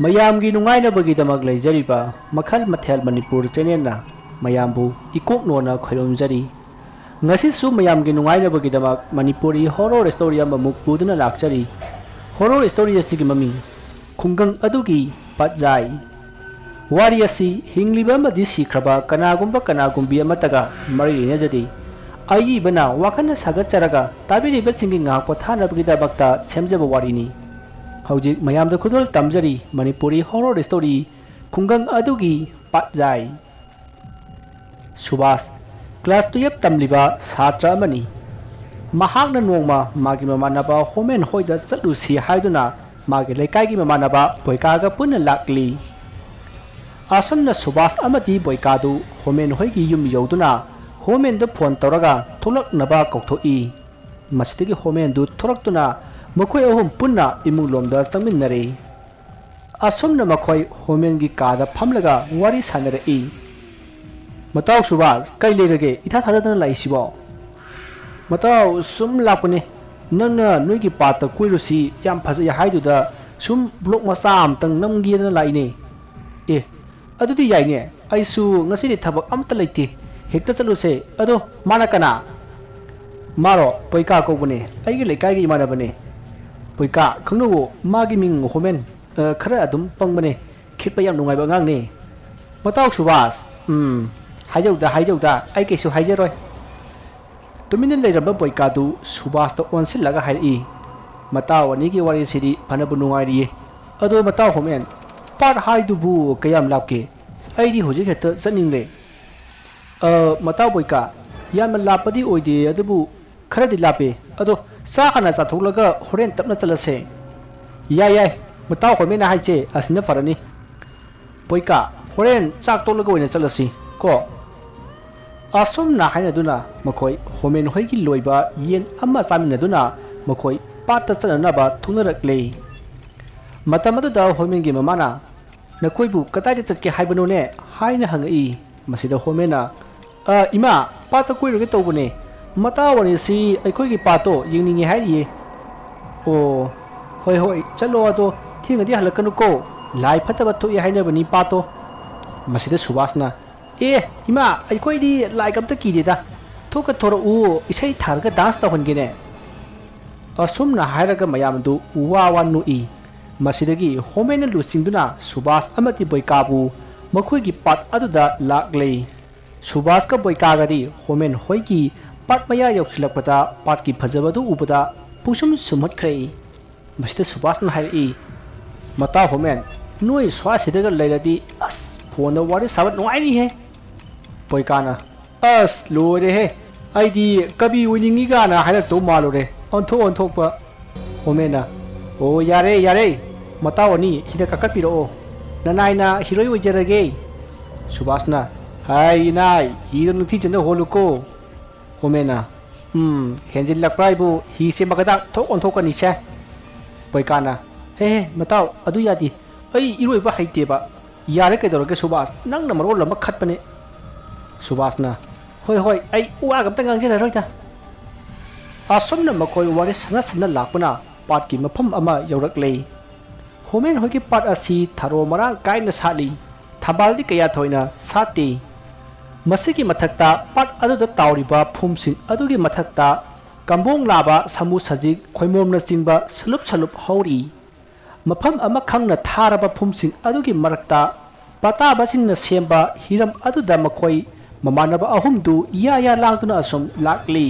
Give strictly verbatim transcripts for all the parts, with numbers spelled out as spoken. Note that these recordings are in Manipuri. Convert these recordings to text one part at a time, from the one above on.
ꯃꯌꯥꯝꯒꯤ ꯅꯨꯡꯉꯥꯏꯅꯕꯒꯤꯗꯃꯛ ꯂꯩꯖꯔꯤꯕ ꯃꯈꯜ ꯃꯊꯦꯜ ꯃꯅꯤꯄꯨꯔ ꯆꯦꯅꯦꯜꯅ ꯃꯌꯥꯝꯕꯨ ꯏꯀꯣꯛꯅꯣꯅ ꯈꯣꯏꯔꯨꯝꯖꯔꯤ꯫ ꯉꯁꯤꯁꯨ ꯃꯌꯥꯝꯒꯤ ꯅꯨꯡꯉꯥꯏꯅꯕꯒꯤꯗꯃꯛ ꯃꯅꯤꯄꯨꯔꯤ ꯍꯣꯔꯣꯔ ꯁ꯭ꯇꯣꯔꯤ ꯑꯃꯃꯨꯛ ꯄꯨꯗꯨꯅ ꯂꯥꯛꯆꯔꯤ꯫ ꯍꯣꯔꯣꯔ ꯁ꯭ꯇꯣꯔꯤ ꯑꯁꯤꯒꯤ ꯃꯃꯤꯡ ꯈꯨꯡꯒꯪ ꯑꯗꯨꯒꯤ ꯄꯠꯌꯥꯏ꯫ ꯋꯥꯔꯤ ꯑꯁꯤ ꯍꯤꯡꯂꯤꯕ ꯑꯃꯗꯤ ꯁꯤꯈ꯭ꯔꯕ ꯀꯅꯥꯒꯨꯝꯕ ꯀꯅꯥꯒꯨꯝꯕꯤ ꯑꯃꯠꯇꯒ ꯃꯔꯤ ꯂꯩꯅꯖꯗꯦ꯫ ꯑꯏꯕꯅ ꯋꯥꯈꯜꯅ ꯁꯥꯒꯠꯆꯔꯒ ꯇꯥꯕꯤꯔꯤꯕꯁꯤꯡꯒꯤ ꯉꯥꯏꯍꯥꯛ ꯄꯣꯊꯥꯅꯕꯒꯤꯗꯃꯛꯇ ꯁꯦꯝꯖꯕ ꯋꯥꯔꯤꯅꯤ꯫ ꯍꯧꯖꯤꯛ ꯃꯌꯥꯝꯗ ꯈꯨꯗꯣꯜ ꯇꯝꯖꯔꯤ ꯃꯅꯤꯄꯨꯔꯤ ꯍꯣꯔꯣꯔ ꯁ꯭ꯇꯣꯔꯤ ꯈꯨꯡꯒꯪ ꯑꯗꯨꯒꯤ ꯄꯠꯌꯥꯏ꯫ ꯁꯨꯕꯥꯁ class twelve ꯇꯝꯂꯤꯕ ꯁꯥꯇ꯭ꯔ ꯑꯃꯅꯤ꯫ ꯃꯍꯥꯛꯅ ꯅꯣꯡꯃ ꯃꯥꯒꯤ ꯃꯃꯥꯟꯅꯕ ꯍꯣꯃꯦꯟ ꯍꯣꯏꯗ ꯆꯠꯂꯨꯁꯤ ꯍꯥꯏꯗꯨꯅ ꯃꯥꯒꯤ ꯂꯩꯀꯥꯏꯒꯤ ꯃꯃꯥꯟꯅꯕ ꯕꯣꯏꯀꯥꯒ ꯄꯨꯟꯅ ꯂꯥꯛꯂꯤ꯫ ꯑꯁꯨꯝꯅ ꯁꯨꯕꯥꯁ ꯑꯃꯗꯤ ꯕꯣꯏꯀꯥꯗꯨ ꯍꯣꯃꯦꯟ ꯍꯣꯏꯒꯤ ꯌꯨꯝ ꯌꯧꯗꯨꯅ ꯍꯣꯃꯦꯟꯗ ꯐꯣꯟ ꯇꯧꯔꯒ ꯊꯣꯛꯂꯛꯅꯕ ꯀꯧꯊꯣꯛꯏ꯫ ꯃꯁꯤꯗꯒꯤ ꯍꯣꯃꯦꯟꯗꯨ ꯊꯣꯛꯂꯛꯇꯨꯅ ꯃꯈꯣꯏ ꯑꯍꯨꯝ ꯄꯨꯟꯅ ꯏꯃꯨꯡ ꯂꯣꯝꯗ ꯆꯪꯃꯤꯟꯅꯔꯦ꯫ ꯑꯁꯨꯝꯅ ꯃꯈꯣꯏ ꯍꯣꯃꯦꯟꯒꯤ ꯀꯥꯗ ꯐꯝꯂꯒ ꯋꯥꯔꯤ ꯁꯥꯟꯅꯔꯛꯏ꯫ "ꯃꯇꯥꯎ ꯁꯨꯕꯥꯁ, ꯀꯩ ꯂꯩꯔꯒꯦ ꯏꯊꯥ ꯊꯥꯖꯗꯅ ꯂꯥꯛꯏꯁꯤꯕꯣ?" "ꯃꯇꯥꯎ, ꯁꯨꯝ ꯂꯥꯛꯄꯅꯦ꯫ ꯅꯪꯅ ꯅꯣꯏꯒꯤ ꯄꯥꯠꯇ ꯀꯣꯏꯔꯨꯁꯤ ꯌꯥꯝ ꯐꯖꯩ ꯍꯥꯏꯗꯨꯗ ꯁꯨꯝ vlog ꯃꯆꯥ ꯑꯝꯇꯪ ꯅꯝꯒꯦꯗꯅ ꯂꯥꯛꯏꯅꯦ꯫" "ꯑꯦ, ꯑꯗꯨꯗꯤ ꯌꯥꯏꯅꯦ꯫ ꯑꯩꯁꯨ ꯉꯁꯤꯗꯤ ꯊꯕꯛ ꯑꯝꯇ ꯂꯩꯇꯦ꯫ ꯍꯦꯛꯇ ꯆꯠꯂꯨꯁꯦ꯫ ꯑꯗꯣ ꯃꯥꯅ ꯀꯅꯥ?" "ꯃꯥꯔꯣ? ꯄꯣꯏꯀꯥ ꯀꯧꯕꯅꯦ꯫ ꯑꯩꯒꯤ ꯂꯩꯀꯥꯏꯒꯤ ꯏꯃꯥꯟꯅꯕꯅꯦ꯫" "ꯄꯣꯏꯀꯥ? ꯈꯪꯅꯧꯋꯣ, ꯃꯥꯒꯤ ꯃꯤꯡ ꯍꯣꯃꯦꯟ꯫ ꯑ, ꯈꯔ ꯑꯗꯨꯝ ꯄꯪꯕꯅꯦ꯫ ꯈꯦꯠꯄ ꯌꯥꯝ ꯅꯨꯡꯉꯥꯏꯕ ꯑꯉꯥꯡꯅꯦ꯫" "ꯃꯇꯥꯎ ꯁꯨꯕꯥꯁ, ꯎꯝ, ꯍꯥꯏꯖꯧꯗ, ꯍꯥꯏꯖꯧꯗ, ꯑꯩ ꯀꯩꯁꯨ ꯍꯥꯏꯖꯔꯣꯏ꯫" ꯇꯨꯃꯤꯟꯅ ꯂꯩꯔꯝꯕ ꯕꯣꯏꯀꯥꯗꯨ ꯁꯨꯕꯥꯁꯇ ꯑꯣꯟꯁꯤꯜꯂꯒ ꯍꯥꯏꯔꯛꯏ, "ꯃꯇꯥꯎ ꯑꯅꯤꯒꯤ ꯋꯥꯔꯤꯁꯤꯗꯤ ꯐꯅꯕꯨ ꯅꯨꯡꯉꯥꯏꯔꯤꯌꯦ꯫ ꯑꯗꯣ ꯃꯇꯥꯎ ꯍꯣꯃꯦꯟ, ꯄꯥꯠ ꯍꯥꯏꯗꯨꯕꯨ ꯀꯌꯥꯝ ꯂꯥꯞꯀꯦ? ꯑꯩꯗꯤ ꯍꯧꯖꯤꯛ ꯍꯦꯛꯇ ꯆꯠꯅꯤꯡꯂꯦ꯫" "ꯑ, ꯃꯇꯥꯎ ꯕꯣꯏꯀꯥ, ꯌꯥꯝꯅ ꯂꯥꯞꯄꯗꯤ ꯑꯣꯏꯗꯦ, ꯑꯗꯨꯕꯨ ꯈꯔꯗꯤ ꯂꯥꯞꯄꯦ꯫ ꯑꯗꯣ ꯆꯥꯛ ꯍꯥꯟꯅ ꯆꯥꯊꯣꯛꯂꯒ ꯍꯣꯔꯦꯟ ꯇꯞꯅ ꯆꯠꯂꯁꯦ꯫" "ꯌꯥꯏ, ꯌꯥꯏ, ꯃꯇꯥꯎ ꯍꯣꯃꯦꯟꯅ ꯍꯥꯏꯁꯦ ꯑꯁꯤꯅ ꯐꯔꯅꯤ꯫ ꯕꯣꯏꯀꯥ, ꯍꯣꯔꯦꯟ ꯆꯥꯛ ꯇꯣꯛꯂꯒ ꯑꯣꯏꯅ ꯆꯠꯂꯁꯤ ꯀꯣ꯫" ꯑꯁꯨꯝꯅ ꯍꯥꯏꯅꯗꯨꯅ ꯃꯈꯣꯏ ꯍꯣꯃꯦꯟ ꯍꯣꯏꯒꯤ ꯂꯣꯏꯕ ꯌꯦꯟ ꯑꯃ ꯆꯥꯃꯤꯟꯅꯗꯨꯅ ꯃꯈꯣꯏ ꯄꯥꯠꯇ ꯆꯠꯅꯅꯕ ꯊꯣꯡꯅꯔꯛꯂꯦ꯫ ꯃꯇꯝ ꯑꯗꯨꯗ ꯍꯣꯃꯦꯟꯒꯤ ꯃꯃꯥꯅ, "ꯅꯈꯣꯏꯕꯨ ꯀꯗꯥꯏꯗ ꯆꯠꯀꯦ ꯍꯥꯏꯕꯅꯣꯅꯦ?" ꯍꯥꯏꯅ ꯍꯪꯉꯛꯏ꯫ ꯃꯁꯤꯗ ꯍꯣꯃꯦꯟꯅ, "ꯑ, ꯏꯃꯥ, ꯄꯥꯠꯇ ꯀꯣꯏꯔꯨꯒꯦ ꯇꯧꯕꯅꯦ꯫ ꯃꯇꯥꯎ ꯑꯅꯤꯁꯤ ꯑꯩꯈꯣꯏꯒꯤ ꯄꯥꯠꯇꯣ ꯌꯦꯡꯅꯤꯡꯉꯦ ꯍꯥꯏꯔꯤꯌꯦ꯫" "ꯑꯣ, ꯍꯣꯏ, ꯍꯣꯏ, ꯆꯠꯂꯣ, ꯑꯗꯣ ꯊꯦꯡꯅꯗꯤ ꯍꯜꯂꯛꯀꯅꯨꯀꯣ꯫" ꯂꯥꯏ ꯐꯠꯇꯕ ꯊꯣꯛꯏ ꯍꯥꯏꯅꯕꯅꯤ ꯄꯥꯠꯇꯣ꯫ ꯃꯁꯤꯗ ꯁꯨꯕꯥꯁꯅ, "ꯑꯦ ꯏꯃꯥ, ꯑꯩꯈꯣꯏꯗꯤ ꯂꯥꯏꯒ ꯑꯝꯇ ꯀꯤꯗꯦꯗ꯫ ꯊꯣꯛꯀ ꯊꯣꯔꯛꯎ, ꯏꯁꯩ ꯊꯥꯔꯒ ꯗꯥꯟꯁ ꯇꯧꯍꯟꯒꯦꯅꯦ"꯫ ꯑꯁꯨꯝꯅ ꯍꯥꯏꯔꯒ ꯃꯌꯥꯝꯗꯨ ꯋꯥ ꯋꯥ ꯅꯣꯛꯏ꯫ ꯃꯁꯤꯗꯒꯤ ꯍꯣꯃꯦꯟꯅ ꯂꯨꯆꯤꯡꯗꯨꯅ ꯁꯨꯕꯥꯁ ꯑꯃꯗꯤ ꯕꯣꯏꯀꯥꯕꯨ ꯃꯈꯣꯏꯒꯤ ꯄꯥꯠ ꯑꯗꯨꯗ ꯂꯥꯛꯂꯦ꯫ ꯁꯨꯕꯥꯁꯀ ꯕꯣꯏꯀꯥꯒꯗꯤ ꯍꯣꯃꯦꯟ ꯍꯣꯏꯒꯤ ꯄꯥꯠ ꯃꯌꯥ ꯌꯧꯁꯤꯜꯂꯛꯄꯗ ꯄꯥꯠꯀꯤ ꯐꯖꯕꯗꯨ ꯎꯕꯗ ꯄꯨꯡꯁꯨꯝ ꯁꯨꯝꯍꯠꯈ꯭ꯔꯦ꯫ ꯃꯁꯤꯗ ꯁꯨꯕꯥꯁꯅ ꯍꯥꯏꯔꯛꯏ, "ꯃꯇꯥꯎ ꯍꯣꯃꯦꯟ, ꯅꯣꯏ ꯁ꯭ꯋꯥꯏꯁꯤꯗꯒ ꯂꯩꯔꯗꯤ ꯑꯁ ꯐꯣꯟꯗ ꯋꯥꯔꯤ ꯁꯥꯕ ꯅꯨꯡꯉꯥꯏꯅꯤꯍꯦ"꯫ ꯕꯣꯏꯀꯥꯅ, "ꯑꯁ ꯂꯣꯏꯔꯦꯍꯦ, ꯑꯩꯗꯤ ꯀꯕꯤ ꯑꯣꯏꯅꯤꯡꯉꯤꯒꯥꯅ ꯍꯥꯏꯔꯛꯇꯧ ꯃꯥꯜꯂꯨꯔꯦ, ꯑꯣꯟꯊꯣꯛ ꯑꯣꯟꯊꯣꯛꯄ"꯫ ꯍꯣꯃꯦꯟꯅ, "ꯑꯣ ꯌꯥꯔꯦ ꯌꯥꯔꯦ, ꯃꯇꯥꯎ ꯑꯅꯤ ꯁꯤꯗ ꯀꯥꯈꯠꯄꯤꯔꯛꯑꯣ, ꯅꯅꯥꯏꯅ ꯍꯤꯔꯣꯏ ꯑꯣꯏꯖꯔꯒꯦ"꯫ ꯁꯨꯕꯥꯁꯅ, "ꯍꯥꯏ ꯏꯅꯥꯏ, ꯍꯤꯗꯣ ꯅꯤꯡꯊꯤꯖꯅ ꯍꯣꯜꯂꯨꯀꯣ"꯫ ꯍꯣꯃꯦꯟꯅ, "ꯎꯝ, ꯍꯦꯟꯖꯤꯜꯂꯛꯄ꯭ꯔꯥ ꯍꯥꯏꯕꯨ, ꯍꯤꯁꯦ ꯃꯈꯥꯗ ꯊꯣꯛ ꯑꯣꯟꯊꯣꯛꯀꯅꯤꯁꯦ"꯫ ꯕꯣꯏꯀꯥꯅ, "ꯍꯦ ꯍꯦ ꯃꯇꯥꯎ, ꯑꯗꯨ ꯌꯥꯗꯦ, ꯑꯩ ꯏꯔꯣꯏꯕ ꯍꯩꯇꯦꯕ"꯫ "ꯌꯥꯔꯦ ꯀꯩꯗꯧꯔꯒꯦ ꯁꯨꯕꯥꯁ, ꯅꯪꯅ ꯃꯔꯣꯜ ꯑꯃ ꯈꯠꯄꯅꯦ"꯫ ꯁꯨꯕꯥꯁꯅ, "ꯍꯣꯏ ꯍꯣꯏ, ꯑꯩ ꯋꯥꯒ ꯑꯝꯇ ꯉꯥꯡꯖꯔꯔꯣꯏꯗ"꯫ ꯑꯁꯨꯝꯅ ꯃꯈꯣꯏ ꯋꯥꯔꯤ ꯁꯥꯟꯅ ꯁꯥꯟꯅ ꯂꯥꯛꯄꯅ ꯄꯥꯠꯀꯤ ꯃꯐꯝ ꯑꯃ ꯌꯧꯔꯛꯂꯦ꯫ ꯍꯣꯃꯦꯟ ꯍꯣꯏꯒꯤ ꯄꯥꯠ ꯑꯁꯤ ꯊꯔꯣ ꯃꯔꯥꯡ ꯀꯥꯏꯅ ꯁꯥꯠꯂꯤ꯫ ꯊꯝꯕꯥꯜꯗꯤ ꯀꯌꯥ ꯊꯣꯏꯅ ꯁꯥꯠꯇꯦ꯫ ꯃꯁꯤꯒꯤ ꯃꯊꯛꯇ ꯄꯥꯠ ꯑꯗꯨꯗ ꯇꯥꯎꯔꯤꯕ ꯐꯨꯝꯁꯤꯡ ꯑꯗꯨꯒꯤ ꯃꯊꯛꯇ ꯀꯝꯕꯣꯡ ꯂꯥꯕ, ꯁꯥꯃꯨ ꯁꯖꯤꯛ, ꯈꯣꯏꯃꯣꯝꯅꯆꯤꯡꯕ ꯁꯂꯨꯞ ꯁꯂꯨꯞ ꯍꯧꯔꯤ꯫ ꯃꯐꯝ ꯑꯃ ꯈꯪꯅ ꯊꯥꯔꯕ ꯐꯨꯝꯁꯤꯡ ꯑꯗꯨꯒꯤ ꯃꯔꯛꯇ ꯄꯥꯠ ꯇꯥꯕꯁꯤꯡꯅ ꯁꯦꯝꯕ ꯍꯤꯔꯝ ꯑꯗꯨꯗ ꯃꯈꯣꯏ ꯃꯃꯥꯟꯅꯕ ꯑꯍꯨꯝꯗꯨ ꯌꯥ ꯌꯥ ꯂꯥꯡꯗꯨꯅ ꯑꯁꯨꯝ ꯂꯥꯛꯂꯤ꯫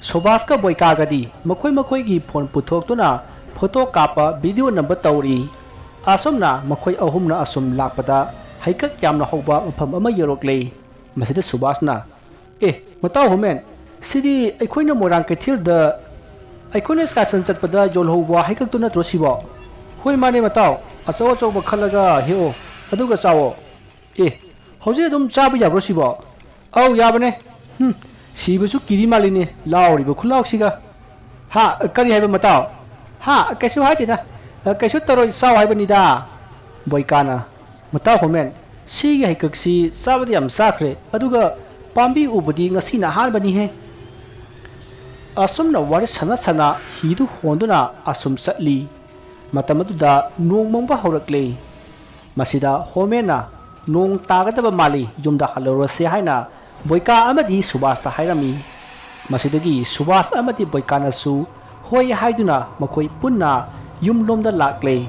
ꯁꯨꯕꯥꯁꯀ ꯕꯣꯏꯀꯥꯒꯗꯤ ꯃꯈꯣꯏ ꯃꯈꯣꯏꯒꯤ ꯐꯣꯟ ꯄꯨꯊꯣꯛꯇꯨꯅ ꯐꯣꯇꯣ ꯀꯥꯞꯄ, ꯚꯤꯗꯤꯑꯣ ꯅꯝꯕ ꯇꯧꯔꯤ꯫ ꯑꯁꯨꯝꯅ ꯃꯈꯣꯏ ꯑꯍꯨꯝꯅ ꯑꯁꯨꯝ ꯂꯥꯛꯄꯗ ꯍꯩꯀꯛ ꯌꯥꯝꯅ ꯍꯧꯕ ꯃꯐꯝ ꯑꯃ ꯌꯧꯔꯛꯂꯦ꯫ ꯃꯁꯤꯗ ꯁꯨꯕꯥꯁꯅ, "ꯑꯦ, ꯃꯇꯥꯎ ꯍꯣꯃꯦꯟ, ꯁꯤꯗꯤ ꯑꯩꯈꯣꯏꯅ ꯃꯣꯏꯔꯥꯡ ꯀꯩꯊꯦꯜꯗ ꯑꯩꯈꯣꯏꯅ excursion ꯆꯠꯄꯗ ꯌꯣꯜꯍꯧꯕ ꯍꯩꯀꯛꯇꯨ ꯅꯠꯇ꯭ꯔꯣ ꯁꯤꯕꯣ?" "ꯍꯣꯏ ꯃꯥꯅꯦ ꯃꯇꯥꯎ, ꯑꯆꯧ ꯑꯆꯧꯕ ꯈꯜꯂꯒ ꯍꯦꯛꯑꯣ, ꯑꯗꯨꯒ ꯆꯥꯎꯑꯣ"꯫ "ꯑꯦ, ꯍꯧꯖꯤꯛ ꯑꯗꯨꯝ ꯆꯥꯕ ꯌꯥꯕ꯭ꯔꯣ ꯁꯤꯕꯣ?" "ꯑꯧ ꯌꯥꯕꯅꯦ꯫ ꯍꯨꯝ, ꯁꯤꯕꯁꯨ ꯀꯤꯔꯤ ꯃꯥꯜꯂꯤꯅꯦ, ꯂꯥꯎꯔꯤꯕ ꯈꯨꯠꯂꯥꯎꯁꯤꯒ"꯫ "ꯍꯥ, ꯀꯔꯤ ꯍꯥꯏꯕ ꯃꯇꯥꯎ?" "ꯍꯥ, ꯀꯩꯁꯨ ꯍꯥꯏꯗꯦꯗ, ꯀꯩꯁꯨ ꯇꯧꯔꯣꯏ, ꯆꯥꯎ ꯍꯥꯏꯕꯅꯤꯗ"꯫ ꯕꯣꯏꯀꯥꯅ, "ꯃꯇꯥꯎ ꯍꯣꯃꯦꯟ, ꯁꯤꯒꯤ ꯍꯩꯀꯛꯁꯤ ꯆꯥꯕꯗꯤ ꯌꯥꯝ ꯆꯥꯈ꯭ꯔꯦ, ꯑꯗꯨꯒ ꯄꯥꯝꯕꯤ ꯎꯕꯗꯤ ꯉꯁꯤꯅ ꯑꯍꯥꯟꯕꯅꯤꯍꯦ"꯫ ꯑꯁꯨꯝꯅ ꯋꯥꯔꯤ ꯁꯥꯟꯅ ꯁꯥꯟꯅ ꯍꯤꯗꯨ ꯍꯣꯟꯗꯨꯅ ꯑꯁꯨꯝ ꯆꯠꯂꯤ꯫ ꯃꯇꯝ ꯑꯗꯨꯗ ꯅꯣꯡ ꯃꯪꯕ ꯍꯧꯔꯛꯂꯦ꯫ ꯃꯁꯤꯗ ꯍꯣꯃꯦꯟꯅ "ꯅꯣꯡ ꯇꯥꯒꯗꯕ ꯃꯥꯜꯂꯤ, ꯌꯨꯝꯗ ꯍꯜꯂꯨꯔꯁꯦ" ꯍꯥꯏꯅ ꯕꯣꯏꯀꯥ ꯑꯃꯗꯤ ꯁꯨꯕꯥꯁꯇ ꯍꯥꯏꯔꯝꯃꯤ꯫ ꯃꯁꯤꯗꯒꯤ ꯁꯨꯕꯥꯁ ꯑꯃꯗꯤ ꯕꯣꯏꯀꯥꯅꯁꯨ ꯍꯣꯏ ꯍꯥꯏꯗꯨꯅ ꯃꯈꯣꯏ ꯄꯨꯟꯅ ꯌꯨꯝꯂꯣꯝꯗ ꯂꯥꯛꯂꯦ꯫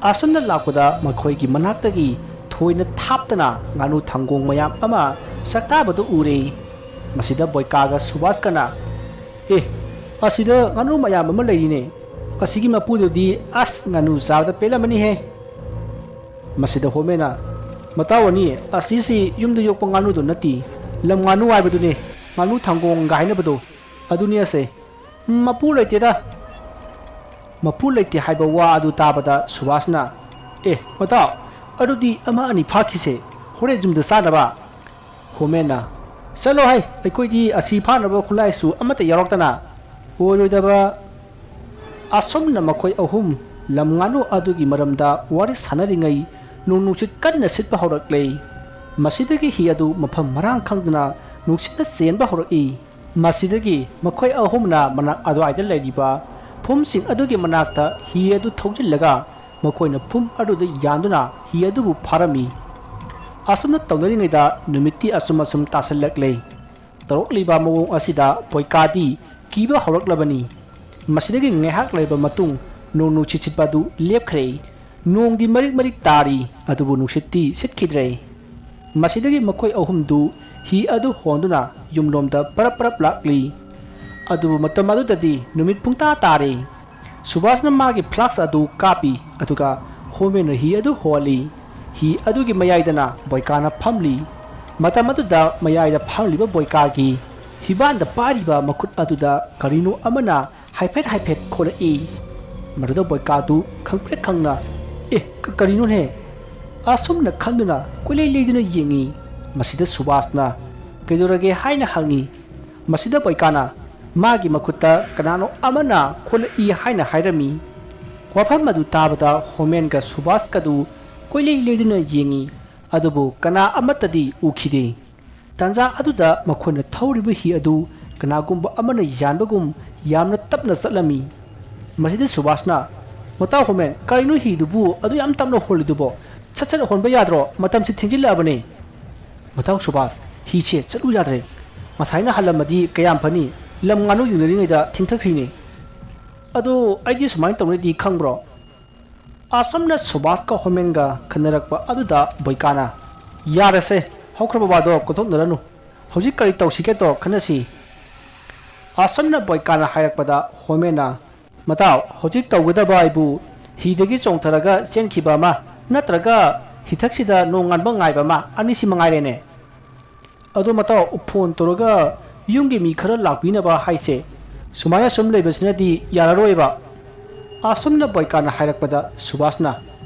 ꯑꯁꯨꯝꯅ ꯂꯥꯛꯄꯗ ꯃꯈꯣꯏꯒꯤ ꯃꯅꯥꯛꯇꯒꯤ ꯊꯣꯏꯅ ꯊꯥꯞꯇꯅ ꯉꯥꯅꯨ ꯊꯪꯒꯣꯡ ꯃꯌꯥꯝ ꯑꯃ ꯆꯥꯛꯇꯥꯕꯗꯨ ꯎꯔꯦ꯫ ꯃꯁꯤꯗ ꯕꯣꯏꯀꯥꯒ ꯁꯨꯕꯥꯁꯀꯅ, "ꯑꯦ, ꯑꯁꯤꯗ ꯉꯥꯅꯨ ꯃꯌꯥꯝ ꯑꯃ ꯂꯩꯔꯤꯅꯦ꯫ ꯑꯁꯤꯒꯤ ꯃꯄꯨꯗꯨꯗꯤ ꯑꯁ ꯉꯥꯅꯨ ꯆꯥꯕꯗ ꯄꯦꯜꯂꯝꯃꯅꯤꯍꯦ!" ꯃꯁꯤꯗ ꯍꯣꯃꯦꯅ, "ꯃꯇꯥꯎ ꯑꯅꯤ, ꯑꯁꯤꯁꯤ ꯌꯨꯝꯗ ꯌꯣꯛꯄ ꯉꯥꯅꯨꯗꯣ ꯅꯠꯇꯦ, ꯂꯝ ꯉꯥꯅꯨ ꯍꯥꯏꯕꯗꯨꯅꯦ, ꯉꯥꯅꯨ ꯊꯪꯒꯣꯡꯒ ꯍꯥꯏꯅꯕꯗꯣ, ꯑꯗꯨꯅꯤ ꯑꯁꯦ꯫ ꯃꯄꯨ ꯂꯩꯇꯦꯗ꯫" ꯃꯄꯨ ꯂꯩꯇꯦ ꯍꯥꯏꯕ ꯋꯥ ꯑꯗꯨ ꯇꯥꯕꯗ ꯁꯨꯕꯥꯁꯅ, "ꯑꯦ ꯃꯇꯥꯎ, ꯑꯗꯨꯗꯤ ꯑꯃ ꯑꯅꯤ ꯐꯥꯈꯤꯁꯦ, ꯍꯣꯔꯦꯟ ꯌꯨꯝꯗ ꯆꯥꯅꯕ꯫" ꯍꯣꯃꯦꯟꯅ, "ꯆꯠꯂꯣ ꯍꯩ, ꯑꯩꯈꯣꯏꯗꯤ ꯑꯁꯤ ꯐꯥꯅꯕ ꯈꯨꯠꯂꯥꯏꯁꯨ ꯑꯃꯠꯇ ꯌꯥꯎꯔꯛꯇꯅ꯫ ꯑꯣꯏꯔꯣꯏꯗꯕ꯫" ꯑꯁꯨꯝꯅ ꯃꯈꯣꯏ ꯑꯍꯨꯝ ꯂꯝ ꯉꯥꯅꯨ ꯑꯗꯨꯒꯤ ꯃꯔꯝꯗ ꯋꯥꯔꯤ ꯁꯥꯟꯅꯔꯤꯉꯩ ꯅꯣꯡ ꯅꯨꯡꯁꯤꯠ ꯀꯟꯅ ꯁꯤꯠꯄ ꯍꯧꯔꯛꯂꯦ꯫ ꯃꯁꯤꯗꯒꯤ ꯍꯤ ꯑꯗꯨ ꯃꯐꯝ ꯃꯔꯥꯡ ꯈꯪꯗꯅ ꯅꯨꯡꯁꯤꯠꯅ ꯆꯦꯟꯕ ꯍꯧꯔꯛꯏ꯫ ꯃꯁꯤꯗꯒꯤ ꯃꯈꯣꯏ ꯑꯍꯨꯝꯅ ꯃꯅꯥꯛ ꯑꯗꯨꯋꯥꯏꯗ ꯂꯩꯔꯤꯕ ꯐꯨꯝꯁꯤꯡ ꯑꯗꯨꯒꯤ ꯃꯅꯥꯛꯇ ꯍꯤ ꯑꯗꯨ ꯊꯧꯖꯤꯜꯂꯒ ꯃꯈꯣꯏꯅ ꯐꯨꯝ ꯑꯗꯨꯗ ꯌꯥꯟꯗꯨꯅ ꯍꯤ ꯑꯗꯨꯕꯨ ꯐꯥꯔꯝꯃꯤ꯫ ꯑꯁꯨꯝꯅ ꯇꯧꯅꯔꯤꯉꯩꯗ ꯅꯨꯃꯤꯠꯇꯤ ꯑꯁꯨꯝ ꯑꯁꯨꯝ ꯇꯥꯁꯜꯂꯛꯂꯦ꯫ ꯇꯧꯔꯛꯂꯤꯕ ꯃꯑꯣꯡ ꯑꯁꯤꯗ ꯕꯣꯏꯀꯥꯗꯤ ꯀꯤꯕ ꯍꯧꯔꯛꯂꯕꯅꯤ꯫ ꯃꯁꯤꯗꯒꯤ ꯉꯥꯏꯍꯥꯛ ꯂꯩꯔꯕ ꯃꯇꯨꯡ ꯅꯣꯡ ꯅꯨꯡꯁꯤꯠ ꯁꯤꯠꯄ ꯑꯗꯨ ꯂꯦꯞꯈ꯭ꯔꯦ꯫ ꯅꯣꯡꯗꯤ ꯃꯔꯤꯛ ꯃꯔꯤꯛ ꯇꯥꯔꯤ, ꯑꯗꯨꯕꯨ ꯅꯨꯡꯁꯤꯠꯇꯤ ꯁꯤꯠꯈꯤꯗ꯭ꯔꯦ꯫ ꯃꯁꯤꯗꯒꯤ ꯃꯈꯣꯏ ꯑꯍꯨꯝꯗꯨ ꯍꯤ ꯑꯗꯨ ꯍꯣꯟꯗꯨꯅ ꯌꯨꯝꯂꯣꯝꯗ ꯄꯔꯞ ꯄꯔꯞ ꯂꯥꯛꯂꯤ꯫ ꯑꯗꯨꯕꯨ ꯃꯇꯝ ꯑꯗꯨꯗꯗꯤ ꯅꯨꯃꯤꯠ ꯄꯨꯡꯇꯥ ꯇꯥꯔꯦ꯫ ꯁꯨꯕꯥꯁꯅ ꯃꯥꯒꯤ ꯐ꯭ꯂꯥꯁꯛ ꯑꯗꯨ ꯀꯥꯞꯄꯤ, ꯑꯗꯨꯒ ꯍꯣꯃꯦꯟꯅ ꯍꯤ ꯑꯗꯨ ꯍꯣꯜꯂꯤ꯫ ꯍꯤ ꯑꯗꯨꯒꯤ ꯃꯌꯥꯏꯗꯅ ꯕꯣꯏꯀꯥꯅ ꯐꯝꯂꯤ꯫ ꯃꯇꯝ ꯑꯗꯨꯗ ꯃꯌꯥꯏꯗ ꯐꯝꯂꯤꯕ ꯕꯣꯏꯀꯥꯒꯤ ꯍꯤꯕꯥꯟꯗ ꯄꯥꯏꯔꯤꯕ ꯃꯈꯨꯠ ꯑꯗꯨꯗ ꯀꯔꯤꯅꯣ ꯑꯃꯅ ꯍꯥꯏꯐꯦꯠ ꯍꯥꯏꯐꯦꯠ ꯈꯣꯠꯂꯛꯏ꯫ ꯃꯗꯨꯗ ꯕꯣꯏꯀꯥꯗꯨ ꯈꯪꯄ꯭ꯔꯦꯛ ꯈꯪꯅ, "ꯑꯦ, ꯀ-, ꯀꯔꯤꯅꯣꯅꯦ?" ꯑꯁꯨꯝꯅ ꯈꯟꯗꯨꯅ ꯀꯣꯏꯂꯩ ꯂꯩꯗꯨꯅ ꯌꯦꯡꯉꯤ꯫ ꯃꯁꯤꯗ ꯁꯨꯕꯥꯁꯅ, "ꯀꯩꯗꯧꯔꯒꯦ?" ꯍꯥꯏꯅ ꯍꯪꯉꯤ꯫ ꯃꯁꯤꯗ ꯕꯣꯏꯀꯥꯅ ꯃꯥꯒꯤ ꯃꯈꯨꯠꯇ ꯀꯅꯥꯅꯣ ꯑꯃꯅ ꯈꯣꯠꯂꯛꯏ ꯍꯥꯏꯅ ꯍꯥꯏꯔꯝꯃꯤ꯫ ꯋꯥꯐꯝ ꯑꯗꯨ ꯇꯥꯕꯗ ꯍꯣꯃꯦꯟꯒ ꯁꯨꯕꯥꯁꯀꯗꯨ ꯀꯣꯏꯂꯩ ꯂꯩꯗꯨꯅ ꯌꯦꯡꯉꯤ꯫ ꯑꯗꯨꯕꯨ ꯀꯅꯥ ꯑꯃꯠꯇꯗꯤ ꯎꯈꯤꯗꯦ꯫ ꯇꯥꯟꯖꯥ ꯑꯗꯨꯗ ꯃꯈꯣꯏꯅ ꯊꯧꯔꯤꯕ ꯍꯤ ꯑꯗꯨ ꯀꯅꯥꯒꯨꯝꯕ ꯑꯃꯅ ꯌꯥꯟꯕꯒꯨꯝ ꯌꯥꯝꯅ ꯇꯞꯅ ꯆꯠꯂꯝꯃꯤ꯫ ꯃꯁꯤꯗ ꯁꯨꯕꯥꯁꯅ, ꯃꯇꯥꯎ ꯍꯣꯃꯦꯟ, ꯀꯔꯤꯅꯣ ꯍꯤꯗꯨꯕꯨ ꯑꯗꯨ ꯌꯥꯝ ꯇꯞꯅ ꯍꯣꯜꯂꯤꯗꯨꯕꯣ? ꯁꯠ ꯁꯠ ꯍꯣꯟꯕ ꯌꯥꯗ꯭ꯔꯣ? ꯃꯇꯝꯁꯤ ꯊꯦꯡꯖꯤꯜꯂꯛꯑꯕꯅꯦ꯫ ꯃꯇꯥꯎ ꯁꯨꯕꯥꯁ, ꯍꯤꯁꯦ ꯆꯠꯂꯨ ꯌꯥꯗ꯭ꯔꯦ꯫ ꯉꯁꯥꯏꯅ ꯍꯜꯂꯝꯃꯗꯤ ꯀꯌꯥꯝ ꯐꯅꯤ? ꯂꯝ ꯉꯥꯅꯨ ꯌꯦꯡꯅꯔꯤꯉꯩꯗ ꯊꯦꯡꯊꯈ꯭ꯔꯤꯅꯦ꯫ ꯑꯗꯣ ꯑꯩꯗꯤ ꯁꯨꯃꯥꯏꯅ ꯇꯧꯅꯤꯗꯤ ꯈꯪꯕ꯭ꯔꯣ? ꯑꯁꯨꯝꯅ ꯁꯨꯕꯥꯁꯀ ꯍꯣꯃꯦꯟꯒ ꯈꯟꯅꯔꯛꯄ ꯑꯗꯨꯗ ꯕꯣꯏꯀꯥꯅ, "ꯌꯥꯔꯦꯁꯦ, ꯍꯧꯈ꯭ꯔꯕ ꯋꯥꯗꯣ ꯀꯣꯟꯊꯣꯛꯅꯔꯅꯨ꯫ ꯍꯧꯖꯤꯛ ꯀꯔꯤ ꯇꯧꯁꯤꯒꯦꯗꯣ ꯈꯟꯅꯁꯤ꯫" ꯑꯁꯨꯝꯅ ꯕꯣꯏꯀꯥꯅ ꯍꯥꯏꯔꯛꯄꯗ ꯍꯣꯃꯦꯟꯅ, "ꯃꯇꯥꯎ, ꯍꯧꯖꯤꯛ ꯇꯧꯒꯗꯕ ꯍꯥꯏꯕꯨ ꯍꯤꯗꯒꯤ ꯆꯣꯡꯊꯔꯒ ꯆꯦꯟꯈꯤꯕ ꯑꯃ, ꯅꯠꯇ꯭ꯔꯒ ꯍꯤꯊꯛꯁꯤꯗ ꯅꯣꯡꯉꯥꯟꯕ ꯉꯥꯏꯕ ꯑꯃ, ꯑꯅꯤꯁꯤ ꯃꯉꯥꯏꯔꯦꯅꯦ꯫ ꯑꯗꯣ ꯃꯇꯥꯎ, ꯐꯣꯟ ꯇꯧꯔꯒ ꯌꯨꯝꯒꯤ ꯃꯤ ꯈꯔ ꯂꯥꯛꯄꯤꯅꯕ ꯍꯥꯏꯁꯦ, ꯁꯨꯃꯥꯏꯅ ꯁꯨꯝ ꯂꯩꯕꯁꯤꯅꯗꯤ ꯌꯥꯔꯔꯣꯏꯕ꯫" ꯑꯁꯨꯝꯅ ꯕꯣꯏꯀꯥꯅ ꯍꯥꯏꯔꯛꯄꯗ ꯁꯨꯕꯥꯁꯅ,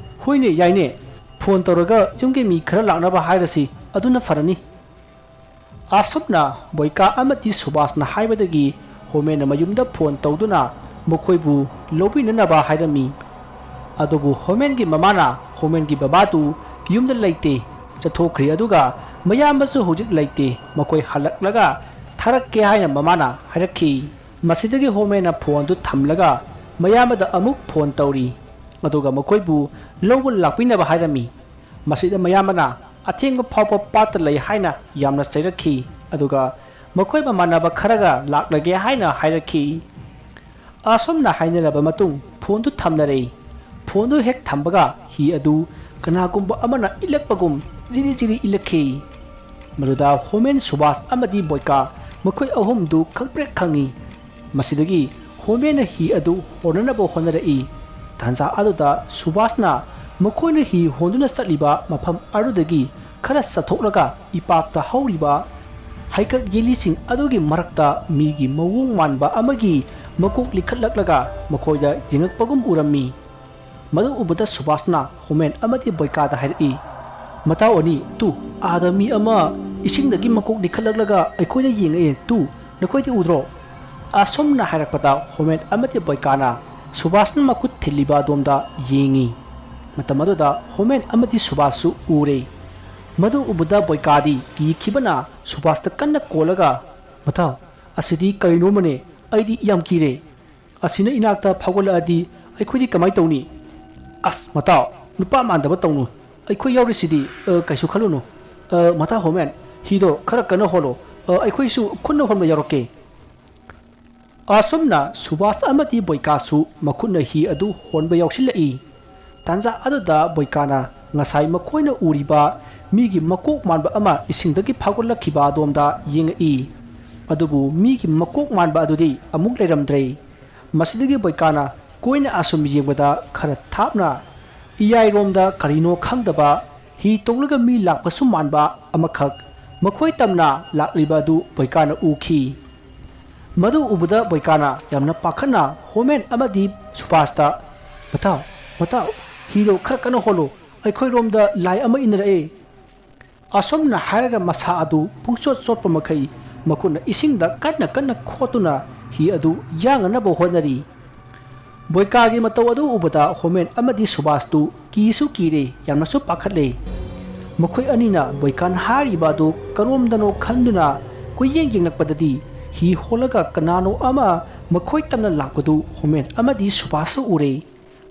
"ꯍꯣꯏꯅꯦ, ꯌꯥꯏꯅꯦ, ꯐꯣꯟ ꯇꯧꯔꯒ ꯌꯨꯝꯒꯤ ꯃꯤ ꯈꯔ ꯂꯥꯛꯅꯕ ꯍꯥꯏꯔꯁꯤ, ꯑꯗꯨꯅ ꯐꯔꯅꯤ꯫" ꯑꯁꯨꯝꯅ ꯕꯣꯏꯀꯥ ꯑꯃꯗꯤ ꯁꯨꯕꯥꯁꯅ ꯍꯥꯏꯕꯗꯒꯤ ꯍꯣꯃꯦꯟꯅ ꯃꯌꯨꯝꯗ ꯐꯣꯟ ꯇꯧꯗꯨꯅ ꯃꯈꯣꯏꯕꯨ ꯂꯧꯕꯤꯅꯅꯕ ꯍꯥꯏꯔꯝꯃꯤ꯫ ꯑꯗꯨꯕꯨ ꯍꯣꯃꯦꯟꯒꯤ ꯃꯃꯥꯅ ꯍꯣꯃꯦꯟꯒꯤ ꯕꯕꯥꯗꯨ ꯌꯨꯝꯗ ꯂꯩꯇꯦ, ꯆꯠꯊꯣꯛꯈ꯭ꯔꯦ, ꯑꯗꯨꯒ ꯃꯌꯥꯝꯕꯁꯨ ꯍꯧꯖꯤꯛ ꯂꯩꯇꯦ, ꯃꯈꯣꯏ ꯍꯜꯂꯛꯂꯒ ꯊꯥꯔꯛꯀꯦ ꯍꯥꯏꯅ ꯃꯃꯥꯅ ꯍꯥꯏꯔꯛꯈꯤ꯫ ꯃꯁꯤꯗꯒꯤ ꯍꯣꯃꯦꯟꯅ ꯐꯣꯟꯗꯨ ꯊꯝꯂꯒ ꯃꯌꯥꯝꯕꯗ ꯑꯃꯨꯛ ꯐꯣꯟ ꯇꯧꯔꯤ, ꯑꯗꯨꯒ ꯃꯈꯣꯏꯕꯨ ꯂꯧꯕ ꯂꯥꯛꯄꯤꯅꯕ ꯍꯥꯏꯔꯝꯃꯤ꯫ ꯃꯁꯤꯗ ꯃꯌꯥꯝꯕꯅ ꯑꯊꯦꯡꯕ ꯐꯥꯎꯕ ꯄꯥꯠꯇ ꯂꯩ ꯍꯥꯏꯅ ꯌꯥꯝꯅ ꯆꯩꯔꯛꯈꯤ, ꯑꯗꯨꯒ ꯃꯈꯣꯏ ꯃꯃꯥꯟꯅꯕ ꯈꯔꯒ ꯂꯥꯛꯂꯒꯦ ꯍꯥꯏꯅ ꯍꯥꯏꯔꯛꯈꯤ꯫ ꯑꯁꯨꯝꯅ ꯍꯥꯏꯅꯔꯕ ꯃꯇꯨꯡ ꯐꯣꯟꯗꯨ ꯊꯝꯅꯔꯦ꯫ ꯐꯣꯟꯗꯨ ꯍꯦꯛ ꯊꯝꯕꯒ ꯍꯤ ꯑꯗꯨ ꯀꯅꯥꯒꯨꯝꯕ ꯑꯃꯅ ꯏꯜꯂꯛꯄꯒꯨꯝ ꯖꯤꯔꯤ ꯖꯤꯔꯤ ꯏꯜꯂꯛꯈꯤ꯫ ꯃꯗꯨꯗ ꯍꯣꯃꯦꯟ, ꯁꯨꯕꯥꯁ ꯑꯃꯗꯤ ꯕꯣꯏꯀꯥ, ꯃꯈꯣꯏ ꯑꯍꯨꯝꯗꯨ ꯈꯪꯄ꯭ꯔꯦꯛ ꯈꯪꯉꯤ꯫ ꯃꯁꯤꯗꯒꯤ ꯍꯣꯃꯦꯟꯅ ꯍꯤ ꯑꯗꯨ ꯍꯣꯟꯅꯅꯕ ꯍꯣꯠꯅꯔꯛꯏ꯫ ꯇꯥꯟꯖꯥ ꯑꯗꯨꯗ ꯁꯨꯕꯥꯁꯅ ꯃꯈꯣꯏꯅ ꯍꯤ ꯍꯣꯟꯗꯨꯅ ꯆꯠꯂꯤꯕ ꯃꯐꯝ ꯑꯗꯨꯗꯒꯤ ꯈꯔ ꯆꯠꯊꯣꯛꯂꯒ ꯏꯄꯥꯛꯇ ꯍꯧꯔꯤꯕ ꯍꯩꯀꯛ ꯌꯦꯜꯂꯤꯁꯤꯡ ꯑꯗꯨꯒꯤ ꯃꯔꯛꯇ ꯃꯤꯒꯤ ꯃꯑꯣꯡ ꯃꯥꯟꯕ ꯑꯃꯒꯤ ꯃꯀꯣꯛ ꯂꯤꯈꯠꯂꯛꯂꯒ ꯃꯈꯣꯏꯗ ꯌꯦꯡꯉꯛꯄꯒꯨꯝ ꯎꯔꯝꯃꯤ꯫ ꯃꯗꯨ ꯎꯕꯗ ꯁꯨꯕꯥꯁꯅ ꯍꯣꯃꯦꯟ ꯑꯃꯗꯤ ꯕꯣꯏꯀꯥꯗ ꯍꯥꯏꯔꯛꯏ, "ꯃꯇꯥꯎ ꯑꯅꯤ, ꯇꯨ, ꯑꯥꯗ ꯃꯤ ꯑꯃ ꯏꯁꯤꯡꯗꯒꯤ ꯃꯀꯣꯛ ꯂꯤꯈꯠꯂꯛꯂꯒ ꯑꯩꯈꯣꯏꯗ ꯌꯦꯡꯉꯛꯑꯦ, ꯇꯨ, ꯅꯈꯣꯏꯗꯤ ꯎꯗ꯭ꯔꯣ?" ꯑꯁꯨꯝꯅ ꯍꯥꯏꯔꯛꯄꯗ ꯍꯣꯃꯦꯟ ꯑꯃꯗꯤ ꯕꯣꯏꯀꯥꯅ ꯁꯨꯕꯥꯁꯅ ꯃꯈꯨꯠ ꯊꯤꯜꯂꯤꯕ ꯑꯗꯣꯝꯗ ꯌꯦꯡꯉꯤ꯫ ꯃꯇꯝ ꯑꯗꯨꯗ ꯍꯣꯃꯦꯟ ꯑꯃꯗꯤ ꯁꯨꯕꯥꯁꯁꯨ ꯎꯔꯦ꯫ ꯃꯗꯨ ꯎꯕꯗ ꯕꯣꯏꯀꯥꯗꯤ ꯀꯤꯈꯤꯕꯅ ꯁꯨꯕꯥꯁꯇ ꯀꯟꯅ ꯀꯣꯜꯂꯒ, "ꯃꯇꯥꯎ, ꯑꯁꯤꯗꯤ ꯀꯔꯤꯅꯣꯃꯅꯦ, ꯑꯩꯗꯤ ꯌꯥꯝ ꯀꯤꯔꯦ꯫ ꯑꯁꯤꯅ ꯏꯅꯥꯛꯇ ꯐꯥꯎꯒꯠꯂꯛꯑꯗꯤ ꯑꯩꯈꯣꯏꯗꯤ ꯀꯃꯥꯏ ꯇꯧꯅꯤ? ꯑꯁ, ꯃꯇꯥꯎ, ꯅꯨꯄꯥ ꯃꯥꯟꯗꯕ ꯇꯧꯅꯨ꯫ ꯑꯩꯈꯣꯏ ꯌꯥꯎꯔꯤꯁꯤꯗꯤ꯫ ꯑ, ꯀꯩꯁꯨ ꯈꯜꯂꯨꯅꯨ꯫ ꯑ, ꯃꯇꯥꯎ ꯍꯣꯃꯦꯟ, ꯍꯤꯗꯣ ꯈꯔ ꯀꯟꯅ ꯍꯣꯜꯂꯣ꯫ ꯑ, ꯑꯩꯈꯣꯏꯁꯨ ꯈꯨꯠꯅ ꯍꯣꯟꯕ ꯌꯥꯎꯔꯛꯀꯦ꯫ ꯑꯁꯨꯝꯅ ꯁꯨꯕꯥꯁ ꯑꯃꯗꯤ ꯕꯣꯏꯀꯥꯁꯨ ꯃꯈꯨꯠꯅ ꯍꯤ ꯑꯗꯨ ꯍꯣꯟꯕ ꯌꯥꯎꯁꯤꯜꯂꯛꯏ꯫ ꯇꯥꯟꯖꯥ ꯑꯗꯨꯗ ꯕꯣꯏꯀꯥꯅ ꯉꯁꯥꯏ ꯃꯈꯣꯏꯅ ꯎꯔꯤꯕ ꯃꯤꯒꯤ ꯃꯀꯣꯛ ꯃꯥꯟꯕ ꯑꯃ ꯏꯁꯤꯡꯗꯒꯤ ꯐꯥꯎꯒꯠꯂꯛꯈꯤꯕ ꯑꯗꯣꯝꯗ ꯌꯦꯡꯉꯛꯏ꯫ ꯑꯗꯨꯕꯨ ꯃꯤꯒꯤ ꯃꯀꯣꯛ ꯃꯥꯟꯕ ꯑꯗꯨꯗꯤ ꯑꯃꯨꯛ ꯂꯩꯔꯝꯗ꯭ꯔꯦ꯫ ꯃꯁꯤꯗꯒꯤ ꯕꯣꯏꯀꯥꯅ ꯀꯣꯏꯅ ꯑꯁꯨꯝ ꯌꯦꯡꯕꯗ ꯈꯔ ꯊꯥꯞꯅ ꯏꯌꯥꯏꯔꯣꯝꯗ ꯀꯔꯤꯅꯣ ꯈꯪꯗꯕ ꯍꯤ ꯇꯣꯡꯂꯒ ꯃꯤ ꯂꯥꯛꯄꯁꯨ ꯃꯥꯟꯕ ꯑꯃꯈꯛ ꯃꯈꯣꯏ ꯇꯝꯅ ꯂꯥꯛꯂꯤꯕ ꯑꯗꯨ ꯕꯣꯏꯀꯥꯅ ꯎꯈꯤ꯫ ꯃꯗꯨ ꯎꯕꯗ ꯕꯣꯏꯀꯥꯅ ꯌꯥꯝꯅ ꯄꯥꯈꯠꯅ ꯍꯣꯃꯦꯟ ꯑꯃꯗꯤ ꯁꯨꯕꯥꯁꯇ, "ꯃꯇꯥꯎ, ꯃꯇꯥꯎ, ꯍꯤꯗꯣ ꯈꯔ ꯀꯟꯅ ꯍꯣꯜꯂꯨ, ꯑꯩꯈꯣꯏꯔꯣꯝꯗ ꯂꯥꯏ ꯑꯃ ꯏꯟꯅꯔꯛꯑꯦ"꯫ ꯑꯁꯨꯝꯅ ꯍꯥꯏꯔꯒ ꯃꯁꯥ ꯑꯗꯨ ꯄꯨꯡꯆꯣꯠ ꯆꯣꯠꯄ ꯃꯈꯩ ꯃꯈꯨꯠꯅ ꯏꯁꯤꯡꯗ ꯀꯟꯅ ꯀꯟꯅ ꯈꯣꯠꯇꯨꯅ ꯍꯤ ꯑꯗꯨ ꯌꯥꯡꯅꯅꯕ ꯍꯣꯠꯅꯔꯤ꯫ ꯕꯣꯏꯀꯥꯒꯤ ꯃꯇꯧ ꯑꯗꯨ ꯎꯕꯗ ꯍꯣꯃꯦꯟ ꯑꯃꯗꯤ ꯁꯨꯕꯥꯁꯇꯨ ꯀꯤꯁꯨ ꯀꯤꯔꯦ, ꯌꯥꯝꯅꯁꯨ ꯄꯥꯈꯠꯂꯦ꯫ ꯃꯈꯣꯏ ꯑꯅꯤꯅ ꯕꯣꯏꯀꯥꯅ ꯍꯥꯏꯔꯤꯕ ꯑꯗꯨ ꯀꯔꯣꯝꯗꯅꯣ ꯈꯟꯗꯨꯅ ꯀꯣꯏꯌꯦꯡ ꯌꯦꯡꯂꯛꯄꯗꯗꯤ ꯍꯤ ꯍꯣꯜꯂꯒ ꯀꯅꯥꯅꯣ ꯑꯃ ꯃꯈꯣꯏ ꯇꯝꯅ ꯂꯥꯛꯄꯗꯨ ꯍꯣꯃꯦꯟ ꯑꯃꯗꯤ ꯁꯨꯕꯥꯁꯁꯨ ꯎꯔꯦ꯫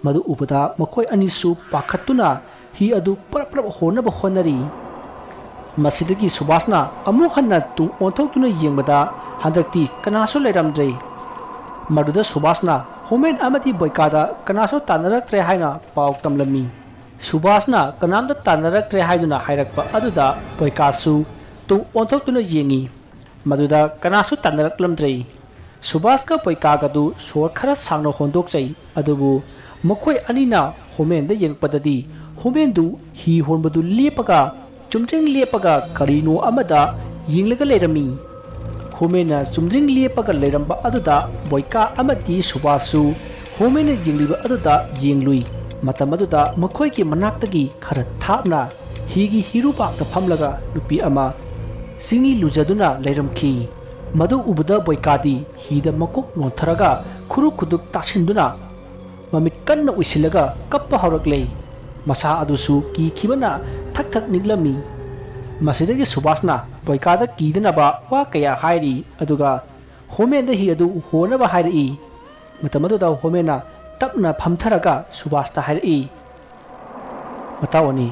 ꯃꯗꯨ ꯎꯕꯗ ꯃꯈꯣꯏ ꯑꯅꯤꯁꯨ ꯄꯥꯈꯠꯇꯨꯅ ꯍꯤ ꯑꯗꯨ ꯄꯔꯞ ꯄꯔꯞ ꯍꯣꯟꯅꯕ ꯍꯣꯠꯅꯔꯤ꯫ ꯃꯁꯤꯗꯒꯤ ꯁꯨꯕꯥꯁꯅ ꯑꯃꯨꯛ ꯍꯟꯅ ꯇꯨꯡ ꯑꯣꯟꯊꯣꯛꯇꯨꯅ ꯌꯦꯡꯕꯗ ꯍꯟꯗꯛꯇꯤ ꯀꯅꯥꯁꯨ ꯂꯩꯔꯝꯗ꯭ꯔꯦ꯫ ꯃꯗꯨꯗ ꯁꯨꯕꯥꯁꯅ ꯍꯣꯃꯦꯟ ꯑꯃꯗꯤ ꯕꯣꯏꯀꯥꯗ ꯀꯅꯥꯁꯨ ꯇꯥꯟꯅꯔꯛꯇ꯭ꯔꯦ ꯍꯥꯏꯅ ꯄꯥꯎ ꯇꯝꯂꯝꯃꯤ꯫ ꯁꯨꯕꯥꯁꯅ ꯀꯅꯥꯝꯇ ꯇꯥꯟꯅꯔꯛꯇ꯭ꯔꯦ ꯍꯥꯏꯗꯨꯅ ꯍꯥꯏꯔꯛꯄ ꯑꯗꯨꯗ ꯕꯣꯏꯀꯥꯁꯨ ꯇꯨꯡ ꯑꯣꯟꯊꯣꯛꯇꯨꯅ ꯌꯦꯡꯉꯤ꯫ ꯃꯗꯨꯗ ꯀꯅꯥꯁꯨ ꯇꯥꯟꯅꯔꯛꯂꯝꯗ꯭ꯔꯦ꯫ ꯁꯨꯕꯥꯁꯀ ꯕꯣꯏꯀꯥꯒꯗꯨ ꯁꯣꯔ ꯈꯔ ꯁꯥꯡꯅ ꯍꯣꯟꯗꯣꯛꯆꯩ, ꯑꯗꯨꯕꯨ ꯃꯈꯣꯏ ꯑꯅꯤꯅ ꯍꯣꯃꯦꯟꯗ ꯌꯦꯡꯂꯛꯄꯗꯗꯤ ꯍꯣꯃꯦꯟꯗꯨ ꯍꯤ ꯍꯣꯟꯕꯗꯨ ꯂꯦꯞꯄꯒ, ꯆꯨꯝꯗ꯭ꯔꯤꯡ ꯂꯦꯞꯄꯒ ꯀꯔꯤꯅꯣ ꯑꯃꯗ ꯌꯦꯡꯂꯒ ꯂꯩꯔꯝꯃꯤ꯫ ꯍꯣꯃꯦꯟꯅ ꯆꯨꯝꯗ꯭ꯔꯤꯡ ꯂꯦꯞꯄꯒ ꯂꯩꯔꯝꯕ ꯑꯗꯨꯗ ꯕꯣꯏꯀꯥ ꯑꯃꯗꯤ ꯁꯨꯕꯥꯁꯁꯨ ꯍꯣꯃꯦꯟꯅ ꯌꯦꯡꯂꯤꯕ ꯑꯗꯨꯗ ꯌꯦꯡꯂꯨꯏ꯫ ꯃꯇꯝ ꯑꯗꯨꯗ ꯃꯈꯣꯏꯒꯤ ꯃꯅꯥꯛꯇꯒꯤ ꯈꯔ ꯊꯥꯞꯅ ꯍꯤꯒꯤ ꯍꯤꯔꯨꯕꯥꯛꯇ ꯐꯝꯂꯒ ꯅꯨꯄꯤ ꯑꯃ ꯆꯤꯡꯂꯤ ꯂꯨꯖꯗꯨꯅ ꯂꯩꯔꯝꯈꯤ꯫ ꯃꯗꯨ ꯎꯕꯗ ꯕꯣꯏꯀꯥꯗꯤ ꯍꯤꯗ ꯃꯀꯣꯛ ꯅꯣꯟꯊꯔꯒ ꯈꯨꯔꯨ ꯈꯨꯗꯨꯞ ꯇꯥꯁꯤꯟꯗꯨꯅ ꯃꯃꯤꯠ ꯀꯟꯅ ꯎꯏꯁꯤꯜꯂꯒ ꯀꯞꯄ ꯍꯧꯔꯛꯂꯦ꯫ ꯃꯁꯥ ꯑꯗꯨꯁꯨ ꯀꯤꯈꯤꯕꯅ ꯊꯛ ꯊꯛ ꯅꯤꯛꯂꯝꯃꯤ꯫ ꯃꯁꯤꯗꯒꯤ ꯁꯨꯕꯥꯁꯅ ꯕꯣꯏꯀꯥꯗ ꯀꯤꯗꯅꯕ ꯋꯥ ꯀꯌꯥ ꯍꯥꯏꯔꯤ, ꯑꯗꯨꯒ ꯍꯣꯃꯦꯟꯗ ꯍꯤ ꯑꯗꯨ ꯍꯣꯅꯕ ꯍꯥꯏꯔꯛꯏ꯫ ꯃꯇꯝ ꯑꯗꯨꯗ ꯍꯣꯃꯦꯟꯅ ꯇꯞꯅ ꯐꯝꯊꯔꯒ ꯁꯨꯕꯥꯁꯇ ꯍꯥꯏꯔꯛꯏ, "ꯃꯇꯥꯎ ꯑꯅꯤ,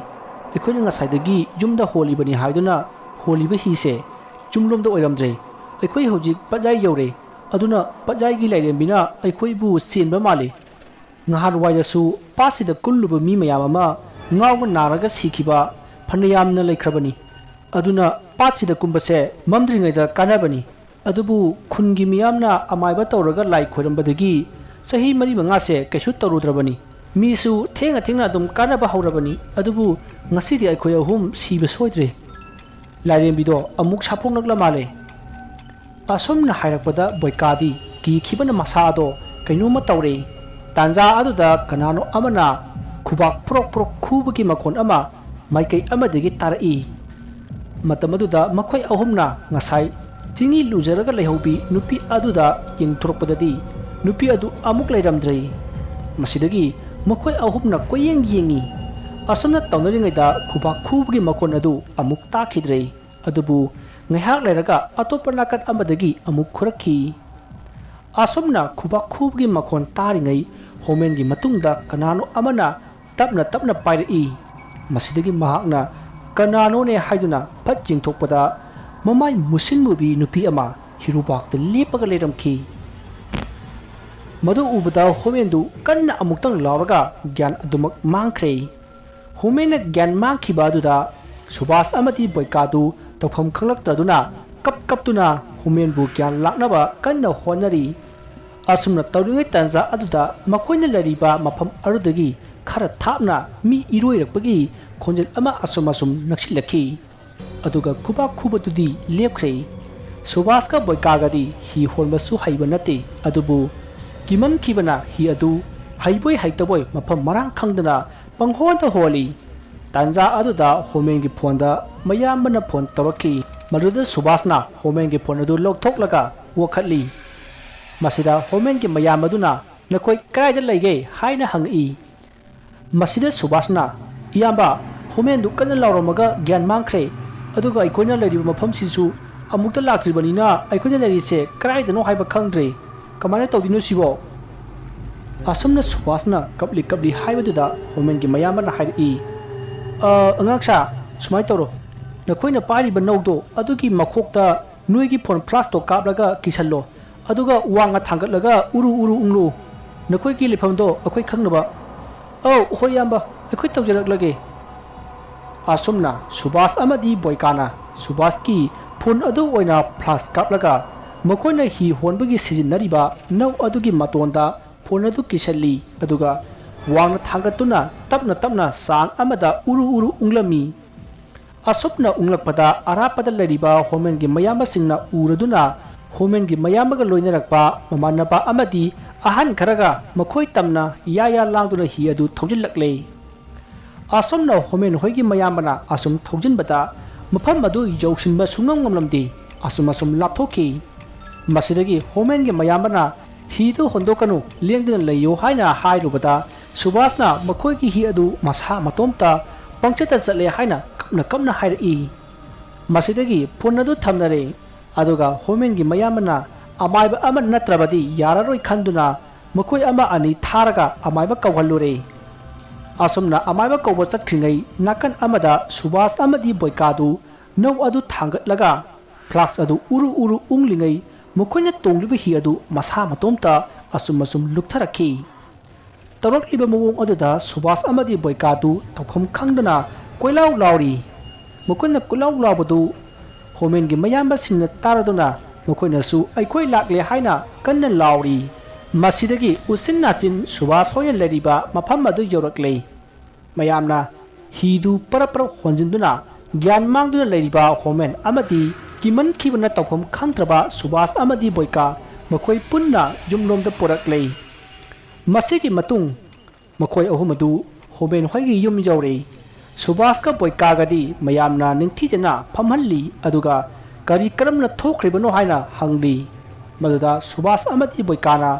ꯑꯩꯈꯣꯏꯅ ꯉꯁꯥꯏꯗꯒꯤ ꯌꯨꯝꯗ ꯍꯣꯜꯂꯤꯕꯅꯤ ꯍꯥꯏꯗꯨꯅ ꯍꯣꯜꯂꯤꯕ ꯍꯤꯁꯦ ꯌꯨꯝꯂꯣꯝꯗ ꯑꯣꯏꯔꯝꯗ꯭ꯔꯦ꯫ ꯑꯩꯈꯣꯏ ꯍꯧꯖꯤꯛ ꯄꯠꯌꯥꯏ ꯌꯧꯔꯦ꯫ ꯑꯗꯨꯅ ꯄꯠꯌꯥꯏꯒꯤ ꯂꯥꯏꯔꯦꯝꯕꯤꯅ ꯑꯩꯈꯣꯏꯕꯨ ꯆꯦꯟꯕ ꯃꯥꯜꯂꯤ꯫ ꯉꯍꯥꯟꯋꯥꯏꯗꯁꯨ ꯄꯥꯠꯁꯤꯗ ꯀꯨꯜꯂꯨꯕ ꯃꯤ ꯃꯌꯥꯝ ꯑꯃ ꯉꯥꯎꯅ ꯅꯥꯔꯒ ꯁꯤꯈꯤꯕ ꯐꯅꯌꯥꯝꯅ ꯂꯩꯈ꯭ꯔꯕꯅꯤ꯫ ꯑꯗꯨꯅ ꯄꯥꯠꯁꯤꯗ ꯀꯨꯝꯕꯁꯦ ꯃꯝꯗ꯭ꯔꯤꯉꯩꯗ ꯀꯥꯟꯅꯕꯅꯤ꯫ ꯑꯗꯨꯕꯨ ꯈꯨꯟꯒꯤ ꯃꯤꯌꯥꯝꯅ ꯑꯃꯥꯏꯕ ꯇꯧꯔꯒ ꯂꯥꯏ ꯈꯣꯏꯔꯝꯕꯗꯒꯤ ꯆꯍꯤ ꯃꯔꯤ ꯃꯉꯥꯁꯦ ꯀꯩꯁꯨ ꯇꯧꯔꯨꯗ꯭ꯔꯕꯅꯤ꯫ ꯃꯤꯁꯨ ꯊꯦꯡꯅ ꯊꯦꯡꯅ ꯑꯗꯨꯝ ꯀꯥꯟꯅꯕ ꯍꯧꯔꯕꯅꯤ꯫ ꯑꯗꯨꯕꯨ ꯉꯁꯤꯗꯤ ꯑꯩꯈꯣꯏ ꯑꯍꯨꯝ ꯁꯤꯕ ꯁꯣꯏꯗ꯭ꯔꯦ꯫ ꯂꯥꯏꯔꯦꯝꯕꯤꯗꯣ ꯑꯃꯨꯛ ꯁꯥꯐꯣꯡꯂꯛꯂ ꯃꯥꯜꯂꯦ꯫" ꯑꯁꯨꯝꯅ ꯍꯥꯏꯔꯛꯄꯗ ꯕꯣꯏꯀꯥꯗꯤ ꯀꯤꯈꯤꯕꯅ ꯃꯁꯥꯗꯣ ꯀꯩꯅꯣꯝꯃ ꯇꯧꯔꯦ꯫ ꯇꯥꯟꯖꯥ ꯑꯗꯨꯗ ꯀꯅꯥꯅꯣ ꯑꯃꯅ ꯈꯨꯕꯥꯛ ꯄ꯭ꯔꯣꯛ ꯄ꯭ꯔꯣꯛ ꯈꯨꯕꯒꯤ ꯃꯈꯣꯟ ꯑꯃ ꯃꯥꯏꯀꯩ ꯑꯃꯗꯒꯤ ꯇꯥꯔꯛꯏ꯫ ꯃꯇꯝ ꯑꯗꯨꯗ ꯃꯈꯣꯏ ꯑꯍꯨꯝꯅ ꯉꯁꯥꯏ ꯆꯤꯡꯂꯤ ꯂꯨꯖꯔꯒ ꯂꯩꯍꯧꯕꯤ ꯅꯨꯄꯤ ꯑꯗꯨꯗ ꯌꯦꯡꯊꯣꯔꯛꯄꯗꯗꯤ ꯅꯨꯄꯤ ꯑꯗꯨ ꯑꯃꯨꯛ ꯂꯩꯔꯝꯗ꯭ꯔꯦ꯫ ꯃꯁꯤꯗꯒꯤ ꯃꯈꯣꯏ ꯑꯍꯨꯝꯅ ꯀꯣꯏꯌꯦꯡ ꯌꯦꯡꯉꯤ꯫ ꯑꯁꯨꯝꯅ ꯇꯧꯅꯔꯤꯉꯩꯗ ꯈꯨꯕꯥꯛ ꯈꯨꯕꯒꯤ ꯃꯈꯣꯟ ꯑꯗꯨ ꯑꯃꯨꯛ ꯇꯥꯈꯤꯗ꯭ꯔꯦ꯫ ꯑꯗꯨꯕꯨ ꯉꯥꯏꯍꯥꯛ ꯂꯩꯔꯒ ꯑꯇꯣꯞꯄ ꯅꯥꯀꯟ ꯑꯃꯗꯒꯤ ꯑꯃꯨꯛ ꯈꯨꯔꯛꯈꯤ꯫ ꯑꯁꯨꯝꯅ ꯈꯨꯕꯥꯛ ꯈꯨꯕꯒꯤ ꯃꯈꯣꯟ ꯇꯥꯔꯤꯉꯩ ꯍꯣꯃꯦꯟꯒꯤ ꯃꯇꯨꯡꯗ ꯀꯅꯥꯅꯣ ꯑꯃꯅ ꯇꯞꯅ ꯇꯞꯅ ꯄꯥꯏꯔꯛꯏ꯫ ꯃꯁꯤꯗꯒꯤ ꯃꯍꯥꯛꯅ ꯀꯅꯥꯅꯣꯅꯦ ꯍꯥꯏꯗꯨꯅ ꯐꯠ ꯌꯦꯡꯊꯣꯛꯄꯗ ꯃꯃꯥꯏ ꯃꯨꯁꯤꯟ ꯃꯨꯕꯤ ꯅꯨꯄꯤ ꯑꯃ ꯍꯤꯔꯨꯕꯥꯛꯇ ꯂꯦꯞꯄꯒ ꯂꯩꯔꯝꯈꯤ꯫ ꯃꯗꯨ ꯎꯕꯗ ꯍꯣꯃꯦꯟꯗꯨ ꯀꯟꯅ ꯑꯃꯨꯛꯇꯪ ꯂꯥꯎꯔꯒ ꯒ꯭ꯌꯥꯟ ꯑꯗꯨꯃꯛ ꯃꯥꯡꯈ꯭ꯔꯦ꯫ ꯍꯣꯃꯦꯟꯅ ꯒ꯭ꯌꯥꯟ ꯃꯥꯡꯈꯤꯕ ꯑꯗꯨꯗ ꯁꯨꯕꯥꯁ ꯑꯃꯗꯤ ꯕꯣꯏꯀꯥꯗꯨ ꯇꯧꯐꯝ ꯈꯪꯂꯛꯇ꯭ꯔꯗꯨꯅ ꯀꯞ ꯀꯞꯇꯨꯅ ꯍꯣꯃꯦꯟꯕꯨ ꯒ꯭ꯌꯥꯟ ꯂꯥꯛꯅꯕ ꯀꯟꯅ ꯍꯣꯠꯅꯔꯤ꯫ ꯑꯁꯨꯝꯅ ꯇꯧꯔꯤꯉꯩ ꯇꯥꯟꯖꯥ ꯑꯗꯨꯗ ꯃꯈꯣꯏꯅ ꯂꯩꯔꯤꯕ ꯃꯐꯝ ꯑꯗꯨꯗꯒꯤ ꯈꯔ ꯊꯥꯞꯅ ꯃꯤ ꯏꯔꯣꯏꯔꯛꯄꯒꯤ ꯈꯣꯟꯖꯦꯜ ꯑꯃ ꯑꯁꯨꯝ ꯑꯁꯨꯝ ꯅꯛꯁꯤꯜꯂꯛꯈꯤ꯫ ꯑꯗꯨꯒ ꯈꯨꯕꯥꯛ ꯈꯨꯕꯗꯨꯗꯤ ꯂꯦꯞꯈ꯭ꯔꯦ꯫ ꯁꯨꯕꯥꯁꯀ ꯕꯣꯏꯀꯥꯒꯗꯤ ꯍꯤ ꯍꯣꯟꯕꯁꯨ ꯍꯩꯕ ꯅꯠꯇꯦ, ꯑꯗꯨꯕꯨ ꯀꯤꯃꯟꯈꯤꯕꯅ ꯍꯤ ꯑꯗꯨ ꯍꯩꯕꯣꯏ ꯍꯩꯇꯕꯣꯏ ꯃꯐꯝ ꯃꯔꯥꯡ ꯈꯪꯗꯅ ꯄꯪꯍꯣꯟꯗ ꯍꯣꯜꯂꯤ꯫ ꯇꯥꯟꯖꯥ ꯑꯗꯨꯗ ꯍꯣꯃꯦꯟꯒꯤ ꯐꯣꯟꯗ ꯃꯌꯥꯝꯕꯅ ꯐꯣꯟ ꯇꯧꯔꯛꯈꯤ꯫ ꯃꯗꯨꯗ ꯁꯨꯕꯥꯁꯅ ꯍꯣꯃꯦꯟꯒꯤ ꯐꯣꯟ ꯑꯗꯨ ꯂꯧꯊꯣꯛꯂꯒ ꯋꯥꯈꯠꯂꯤ꯫ ꯃꯁꯤꯗ ꯍꯣꯃꯦꯟꯒꯤ ꯃꯌꯥꯝꯕꯗꯨꯅ "ꯅꯈꯣꯏ ꯀꯗꯥꯏꯗ ꯂꯩꯒꯦ?" ꯍꯥꯏꯅ ꯍꯪꯉꯛꯏ꯫ ꯃꯁꯤꯗ ꯁꯨꯕꯥꯁꯅ, "ꯏꯌꯥꯝꯕ, ꯍꯣꯃꯦꯟꯗꯨ ꯀꯟꯅ ꯂꯥꯎꯔꯝꯃꯒ ꯒ꯭ꯌꯥꯟ ꯃꯥꯡꯈ꯭ꯔꯦ꯫ ꯑꯗꯨꯒ ꯑꯩꯈꯣꯏꯅ ꯂꯩꯔꯤꯕ ꯃꯐꯝꯁꯤꯁꯨ ꯑꯃꯨꯛꯇ ꯂꯥꯛꯇ꯭ꯔꯤꯕꯅꯤꯅ ꯑꯩꯈꯣꯏꯅ ꯂꯩꯔꯤꯁꯦ ꯀꯗꯥꯏꯗꯅꯣ ꯍꯥꯏꯕ ꯈꯪꯗ꯭ꯔꯦ꯫ ꯀꯃꯥꯏꯅ ꯇꯧꯗꯣꯏꯅꯣ ꯁꯤꯕꯣ?" ꯑꯁꯨꯝꯅ ꯁꯨꯕꯥꯁꯅ ꯀꯞꯂꯤ ꯀꯞꯂꯤ ꯍꯥꯏꯕꯗꯨꯗ ꯍꯣꯃꯦꯟꯒꯤ ꯃꯌꯥꯝꯕꯅ ꯍꯥꯏꯔꯛꯏ, "ꯑ, ꯑꯉꯥꯡꯁꯥ, ꯁꯨꯃꯥꯏꯅ ꯇꯧꯔꯣ, ꯅꯈꯣꯏꯅ ꯄꯥꯏꯔꯤꯕ ꯅꯧꯗꯣ ꯑꯗꯨꯒꯤ ꯃꯈꯣꯛꯇ ꯅꯣꯏꯒꯤ ꯐꯣꯟ ꯐ꯭ꯂꯥꯁꯇꯣ ꯀꯥꯞꯂꯒ ꯀꯤꯁꯜꯂꯣ, ꯑꯗꯨꯒ ꯋꯥꯡꯅ ꯊꯥꯡꯒꯠꯂꯒ ꯎꯔꯨ ꯎꯔꯨ ꯎꯪꯂꯨ, ꯅꯈꯣꯏꯒꯤ ꯂꯩꯐꯝꯗꯣ ꯑꯩꯈꯣꯏ ꯈꯪꯅꯕ꯫" "ꯑꯧ, ꯍꯣꯏ ꯏꯌꯥꯝꯕ, ꯑꯩꯈꯣꯏ ꯇꯧꯖꯔꯛꯂꯒꯦ꯫" ꯑꯁꯨꯝꯅ ꯁꯨꯕꯥꯁ ꯑꯃꯗꯤ ꯕꯣꯏꯀꯥꯅ ꯁꯨꯕꯥꯁꯀꯤ ꯐꯣꯟ ꯑꯗꯨ ꯑꯣꯏꯅ ꯐ꯭ꯂꯥꯁ ꯀꯥꯞꯂꯒ ꯃꯈꯣꯏꯅ ꯍꯤ ꯍꯣꯟꯕꯒꯤ ꯁꯤꯖꯤꯟꯅꯔꯤꯕ ꯅꯧ ꯑꯗꯨꯒꯤ ꯃꯇꯣꯟꯗ ꯐꯣꯟ ꯑꯗꯨ ꯀꯤꯁꯜꯂꯤ, ꯑꯗꯨꯒ ꯋꯥꯡꯅ ꯊꯥꯡꯒꯠꯇꯨꯅ ꯇꯞꯅ ꯇꯞꯅ ꯆꯥꯡ ꯑꯃꯗ ꯎꯔꯨ ꯎꯔꯨ ꯎꯪꯂꯝꯃꯤ꯫ ꯑꯁꯨꯝꯅ ꯎꯪꯂꯛꯄꯗ ꯑꯔꯥꯞꯄꯗ ꯂꯩꯔꯤꯕ ꯍꯣꯃꯦꯟꯒꯤ ꯃꯌꯥꯝꯕꯁꯤꯡꯅ ꯎꯔꯗꯨꯅ ꯍꯣꯃꯦꯟꯒꯤ ꯃꯌꯥꯝꯕꯒ ꯂꯣꯏꯅꯔꯛꯄ ꯃꯃꯥꯟꯅꯕ ꯑꯃꯗꯤ ꯑꯍꯟ ꯈꯔꯒ ꯃꯈꯣꯏ ꯇꯝꯅ ꯌꯥ ꯌꯥ ꯂꯥꯡꯗꯨꯅ ꯍꯤ ꯑꯗꯨ ꯊꯧꯖꯤꯜꯂꯛꯂꯦ꯫ ꯑꯁꯨꯝꯅ ꯍꯣꯃꯦꯟ ꯍꯣꯏꯒꯤ ꯃꯌꯥꯝꯕꯅ ꯑꯁꯨꯝ ꯊꯧꯖꯤꯟꯕꯗ ꯃꯐꯝ ꯑꯗꯨ ꯌꯧꯁꯤꯟꯕ ꯁꯨꯡꯉꯝ ꯉꯝꯂꯝꯗꯦ꯫ ꯑꯁꯨꯝ ꯑꯁꯨꯝ ꯂꯥꯞꯊꯣꯛꯈꯤ꯫ ꯃꯁꯤꯗꯒꯤ ꯍꯣꯃꯦꯟꯒꯤ ꯃꯌꯥꯝꯕꯅ "ꯍꯤꯗꯨ ꯍꯣꯟꯗꯣꯛꯀꯅꯨ, ꯂꯦꯡꯗꯅ ꯂꯩꯌꯨ" ꯍꯥꯏꯅ ꯍꯥꯏꯔꯨꯕꯗ ꯁꯨꯕꯥꯁꯅ ꯃꯈꯣꯏꯒꯤ ꯍꯤ ꯑꯗꯨ ꯃꯁꯥ ꯃꯇꯣꯝꯇ ꯄꯪꯆꯠꯇ ꯆꯠꯂꯦ ꯍꯥꯏꯅ ꯀꯞꯅ ꯀꯞꯅ ꯍꯥꯏꯔꯛꯏ꯫ ꯃꯁꯤꯗꯒꯤ ꯐꯣꯟ ꯑꯗꯨ ꯊꯝꯅꯔꯦ꯫ ꯑꯗꯨꯒ ꯍꯣꯃꯦꯟꯒꯤ ꯃꯌꯥꯝꯕꯅ ꯑꯃꯥꯏꯕ ꯑꯃ ꯅꯠꯇ꯭ꯔꯕꯗꯤ ꯌꯥꯔꯔꯣꯏ ꯈꯟꯗꯨꯅ ꯃꯈꯣꯏ ꯑꯃ ꯑꯅꯤ ꯊꯥꯔꯒ ꯑꯃꯥꯏꯕ ꯀꯧꯍꯜꯂꯨꯔꯦ꯫ ꯑꯁꯨꯝꯅ ꯑꯃꯥꯏꯕ ꯀꯧꯕ ꯆꯠꯈ꯭ꯔꯤꯉꯩ ꯅꯥꯀꯟ ꯑꯃꯗ ꯁꯨꯕꯥꯁ ꯑꯃꯗꯤ ꯕꯣꯏꯀꯥꯗꯨ ꯅꯧ ꯑꯗꯨ ꯊꯥꯡꯒꯠꯂꯒ ꯐ꯭ꯂꯥꯁ ꯑꯗꯨ ꯎꯔꯨ ꯎꯔꯨ ꯎꯪꯂꯤꯉꯩ ꯃꯈꯣꯏꯅ ꯇꯣꯡꯂꯤꯕ ꯍꯤ ꯑꯗꯨ ꯃꯁꯥ ꯃꯇꯣꯝꯇ ꯑꯁꯨꯝ ꯑꯁꯨꯝ ꯂꯨꯞꯊꯔꯛꯈꯤ꯫ ꯇꯧꯔꯛꯂꯤꯕ ꯃꯑꯣꯡ ꯑꯗꯨꯗ ꯁꯨꯕꯥꯁ ꯑꯃꯗꯤ ꯕꯣꯏꯀꯥꯗꯨ ꯇꯧꯐꯝ ꯈꯪꯗꯅ ꯀꯣꯏꯂꯥꯎ ꯂꯥꯎꯔꯤ꯫ ꯃꯈꯣꯏꯅ ꯀꯣꯏꯂꯥꯎ ꯂꯥꯎꯕꯗꯨ ꯍꯣꯃꯦꯟꯒꯤ ꯃꯌꯥꯝꯕꯁꯤꯡꯅ ꯇꯥꯔꯗꯨꯅ ꯃꯈꯣꯏꯅꯁꯨ "ꯑꯩꯈꯣꯏ ꯂꯥꯛꯂꯦ" ꯍꯥꯏꯅ ꯀꯟꯅ ꯂꯥꯎꯔꯤ꯫ ꯃꯁꯤꯗꯒꯤ ꯎꯆꯤꯟ ꯅꯥꯆꯤꯟ ꯁꯨꯕꯥꯁ ꯍꯣꯏꯅ ꯂꯩꯔꯤꯕ ꯃꯐꯝ ꯑꯗꯨ ꯌꯧꯔꯛꯂꯦ꯫ ꯃꯌꯥꯝꯅ ꯍꯤꯗꯨ ꯄꯔꯞ ꯄꯔꯞ ꯍꯣꯟꯖꯤꯟꯗꯨꯅ ꯒ꯭ꯌꯥꯟ ꯃꯥꯡꯗꯨꯅ ꯂꯩꯔꯤꯕ ꯍꯣꯃꯦꯟ ꯑꯃꯗꯤ ꯀꯤꯃꯟꯈꯤꯕꯅ ꯇꯧꯐꯝ ꯈꯪꯗ꯭ꯔꯕ ꯁꯨꯕꯥꯁ ꯑꯃꯗꯤ ꯕꯣꯏꯀꯥ ꯃꯈꯣꯏ ꯄꯨꯟꯅ ꯌꯨꯝꯂꯣꯝꯗ ꯄꯨꯔꯛꯂꯦ꯫ ꯃꯁꯤꯒꯤ ꯃꯇꯨꯡ ꯃꯈꯣꯏ ꯑꯍꯨꯝ ꯑꯗꯨ ꯍꯣꯃꯦꯟ ꯍꯣꯏꯒꯤ ꯌꯨꯝ ꯌꯧꯔꯦ꯫ ꯁꯨꯕꯥꯁꯀ ꯕꯣꯏꯀꯥꯒꯗꯤ ꯃꯌꯥꯝꯅ ꯅꯤꯡꯊꯤꯖꯅ ꯐꯝꯍꯜꯂꯤ, ꯑꯗꯨꯒ ꯀꯔꯤ ꯀꯔꯝꯅ ꯊꯣꯛꯈ꯭ꯔꯤꯕꯅꯣ ꯍꯥꯏꯅ ꯍꯪꯂꯤ꯫ ꯃꯗꯨꯗ ꯁꯨꯕꯥꯁ ꯑꯃꯗꯤ ꯕꯣꯏꯀꯥꯅ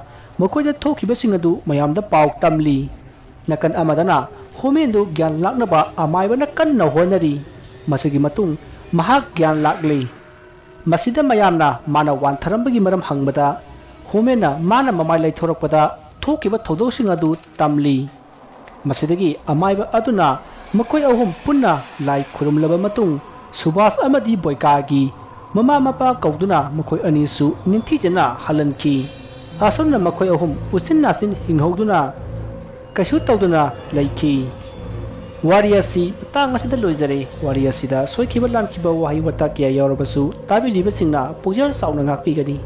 ꯃꯈꯣꯏꯗ ꯊꯣꯛꯈꯤꯕꯁꯤꯡ ꯑꯗꯨ ꯃꯌꯥꯝꯗ ꯄꯥꯎ ꯇꯝꯂꯤ꯫ ꯅꯥꯀꯟ ꯑꯃꯗꯅ ꯍꯣꯃꯦꯟꯗꯨ ꯒ꯭ꯌꯥꯟ ꯂꯥꯛꯅꯕ ꯑꯃꯥꯏꯕꯅ ꯀꯟꯅ ꯍꯣꯠꯅꯔꯤ꯫ ꯃꯁꯤꯒꯤ ꯃꯇꯨꯡ ꯃꯍꯥꯛ ꯒ꯭ꯌꯥꯟ ꯂꯥꯛꯂꯤ꯫ ꯃꯁꯤꯗ ꯃꯌꯥꯝꯅ ꯃꯥꯅ ꯋꯥꯟꯊꯔꯝꯕꯒꯤ ꯃꯔꯝ ꯍꯪꯕꯗ, ꯍꯣꯃꯦꯟꯅ ꯃꯥꯅ ꯃꯃꯥꯏ ꯂꯩꯊꯣꯔꯛꯄꯗ ꯊꯣꯛꯈꯤꯕ ꯊꯧꯗꯣꯛꯁꯤꯡ ꯑꯗꯨ ꯇꯝꯂꯤ꯫ ꯃꯁꯤꯗꯒꯤ ꯑꯃꯥꯏꯕ ꯑꯗꯨꯅ ꯃꯈꯣꯏ ꯑꯍꯨꯝ ꯄꯨꯟꯅ ꯂꯥꯏ ꯈꯨꯔꯨꯝꯂꯕ ꯃꯇꯨꯡ, ꯁꯨꯕꯥꯁ ꯑꯃꯗꯤ ꯕꯣꯏꯀꯥꯒꯤ ꯃꯃꯥ ꯃꯄꯥ ꯀꯧꯗꯨꯅ ꯃꯈꯣꯏ ꯑꯅꯤꯁꯨ ꯅꯤꯡꯊꯤꯖꯅ ꯍꯜꯍꯟꯈꯤ꯫ ꯑꯁꯨꯝꯅ ꯃꯈꯣꯏ ꯑꯍꯨꯝ ꯎꯆꯤꯟ ꯅꯥꯆꯤꯟ ꯍꯤꯡꯍꯧꯗꯨꯅ ꯀꯩꯁꯨ ꯇꯧꯗꯅ ꯂꯩꯈꯤ꯫ ꯋꯥꯔꯤ ꯑꯁꯤ ꯃꯇꯥꯡ ꯑꯁꯤꯗ ꯂꯣꯏꯖꯔꯦ꯫ ꯋꯥꯔꯤ ꯑꯁꯤꯗ ꯁꯣꯏꯈꯤꯕ ꯂꯥꯟꯈꯤꯕ ꯋꯥꯍꯩ ꯋꯥꯇꯥ ꯀꯌꯥ ꯌꯥꯎꯔꯕꯁꯨ ꯇꯥꯕꯤꯔꯤꯕꯁꯤꯡꯅ ꯄꯨꯛꯆꯦꯜ ꯆꯥꯎꯅ ꯉꯥꯛꯄꯤꯒꯅꯤ꯫